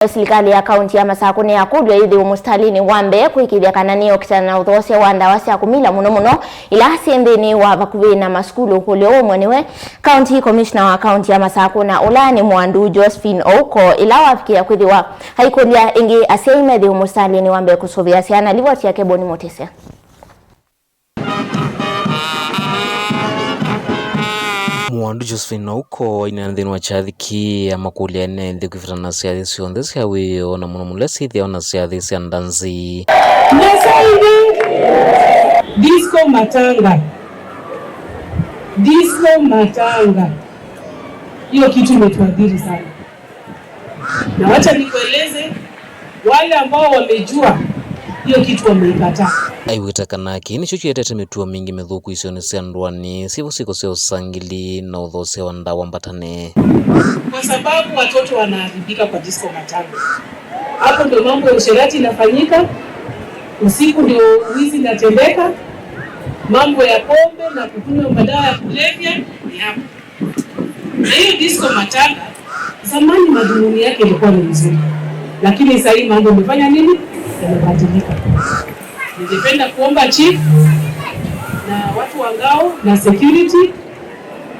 Serikali ya kaunti ya Masaku ni yakulwa ithi umustalini wa mbee kwikithia kana ni okitana na uthoosya wa ndawa sya kumila muno muno ila si nthini wa vakuvi na masukulu kulio umwe niwe county commissioner wa kaunti ya Masaku na ula ni Mwandu Josephine Ouko ila wafikia kwithiwa haikulia ingi asyai methi umustalini wa mbee kusuvia syana livoti yake Boni Mutisia. Mwandu Josephine Ouko ina nthini wa chathiki ya makulia ene nthi kwivitana syathi syonthe sya wio na muno muno syithiawa na syathi sya ndanzi. Disco matanga, disco matanga, hiyo kitu imetuadhiri sana, na wacha nikueleze, wale ambao wamejua hiyo kitu wameikataa. Aiwitakana kii nicho chietete mituo mingi mithuku isioni sya ndwani sivo siko sya usangili na uthoosya wa ndawa mbatane, kwa sababu watoto wanaharibika kwa disco matanga. Hapo ndio mambo ya usherati inafanyika, usiku ndio wizi inatendeka, mambo ya pombe na kukunywa madawa ya kulevya ni hapo. Na hiyo disco matanga zamani madhumuni yake ilikuwa ni mzuri, lakini sasa hii mambo imefanya nini? Yamebadilika. Ningependa kuomba chief na watu wa ngao na security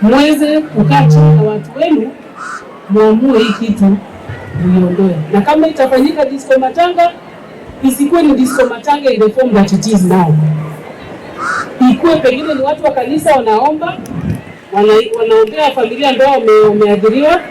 muweze kukaa chini na watu wenu, muamue hii kitu muiondoe, na kama itafanyika disco matanga isikuwe ni disco matanga in the form that it is now. Ikuwe pengine ni watu wa kanisa wanaomba, wanaombea familia ambao wameathiriwa,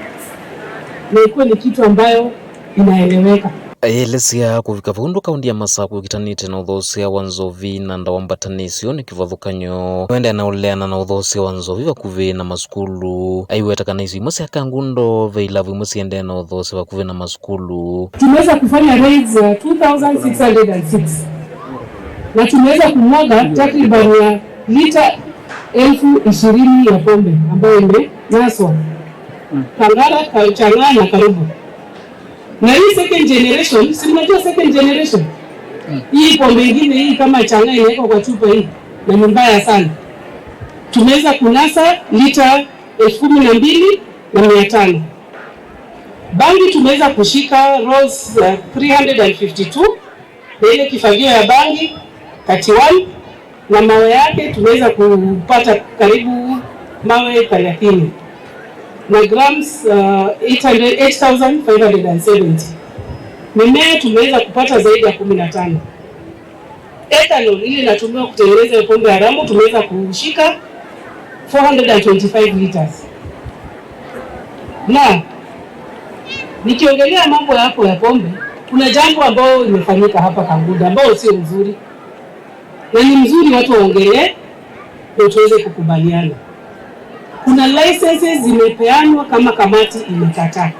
na ikuwe ni kitu ambayo inaeleweka. Aelesya kuvika vaundu kaunti ya Masaku ikitanite na uthoosya wa nzovi na ndawa mbatani ni kivathukanyo wendea na uleana na uthoosya wa nzovi vakuvi na masukulu. Aiwetakana icio imwe sya Kangundo ve ilavu imwe siendee na uthoosya vakuvi na masukulu. Tumeweza kufanya raids 2606 na tumeweza kumwaga takriban ya lita 20,000 ya pombe ambayo imenaswa Kangara, Chang'aa na Karubu. Na hii second generation, si mnajua second generation? Hii pombe ingine hii kama Chang'aa inawekwa kwa chupa hii na ni mbaya sana. Tumeweza kunasa lita 12,500. Bangi tumeweza kushika rolls 352 na ile kifagio ya bangi 31 na mawe yake tumeweza kupata karibu mawe 30. Na grams 8,570. Mimea tumeweza kupata zaidi ya 15. Ethanol ile inatumiwa kutengeneza pombe haramu tumeweza kushika 425 liters. Na nikiongelea mambo yako ya pombe, kuna jambo ambalo limefanyika hapa Kangundo ambao sio mzuri, na ni mzuri watu waongelee ndio tuweze kukubaliana. Kuna licenses zimepeanwa kama kamati imekataa,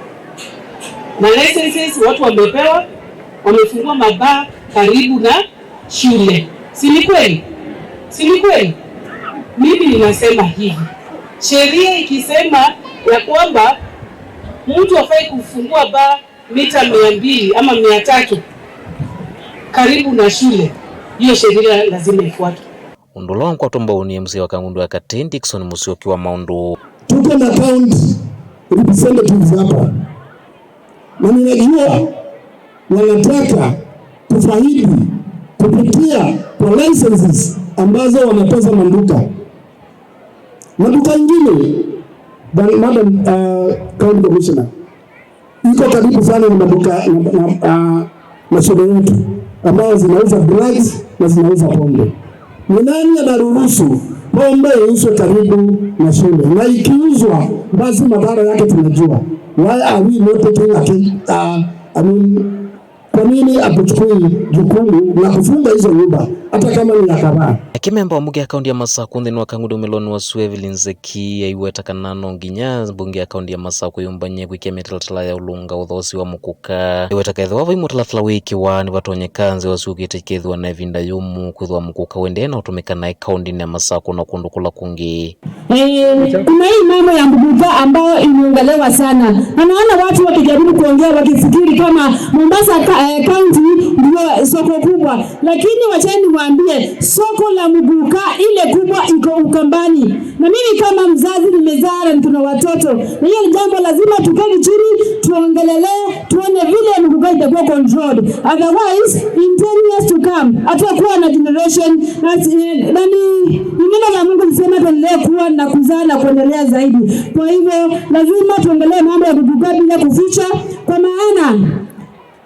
na licenses watu wamepewa, wamefungua mabaa karibu na shule. Si ni kweli? Si ni kweli? Mimi ninasema hivi, sheria ikisema ya kwamba mtu hafai kufungua baa mita 200 ama 300 karibu na shule, hiyo sheria lazima ifuatwe. Undu ula nkwatwa ni MC wa Kangundo ya Kati Dickson Musyoki wa maundu. Tuko na county representatives hapa, na ninajua wanataka kufaidi kupitia kwa licenses ambazo wanatoza maduka. Maduka ingine, Madam County Commissioner, iko karibu sana na maduka na shule yetu ambazo zinauza drugs na zinauza pombe. Ni nani anaruhusu pombe iuzwe karibu na shule? Na ikiuzwa basi madhara yake tunajua. Why are we not taking I mean, kwa nini hatuchukui jukumu la kufunga hizo nyumba hata kama ni ya kadhaa? Akimemba wa mbunge ya kaunti ya Masaku nthini wa Kangundo umiloni wa Sue Evelyn Nzeki aiwetakana no nginya mbunge ya kaunti ya Masaku yumbanye gwikia mitalatala ya ulunga uthoosi wa mukuka. Aiwetaka ethwa vai mutalatala wikiwa ni vatonyeka nzi wasuukite kethwa na ivinda yumu kwithwa mukuka wendee na utumika na kaunti ya Masaku na kundu kula kungi. Kuna hii mambo ya mbuga ambayo imeongelewa sana, na naona watu wakijaribu kuongea wakifikiri kama Mombasa County ndio soko kubwa, lakini wacheni nimwambie soko la Muguka ile kubwa iko Ukambani, na mimi kama mzazi nimezaa na tuna watoto, na hiyo ni jambo lazima tuketi chini tuongelelee, tuone vile Muguka itakuwa controlled, otherwise in 10 years to come hatakuwa na generation na ni neno la Mungu lisema tuendelee kuwa na kuzaa na kuendelea zaidi. Kwa hivyo lazima tuongelee mambo ya Muguka bila kuficha, kwa maana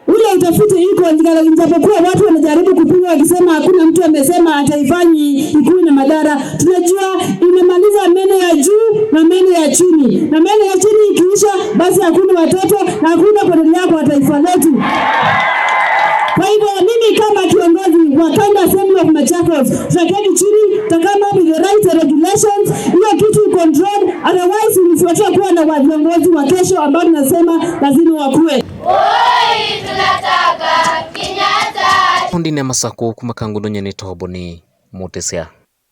ule utafiti iko, ijapokuwa watu wanajaribu kupinga wakisema hakuna mtu amesema ataifanyi ikuwe na madhara. Tunajua inamaliza meno ya juu na meno ya chini, na meno ya chini ikiisha, basi hakuna watoto na hakuna kuendelea kwa taifa letu. Kwa hivyo mimi kama kiongozi wa County Assembly of Machakos, tutaketi chini, tutakama up with the right regulations, hiyo kitu control, otherwise ulifuatia kuwa na viongozi wa kesho ambao tunasema lazima wakue. Oi, tunataka Kenyatta. Kaunti ya Masaku kuma kangundo nyeni tobo ni Mutisya.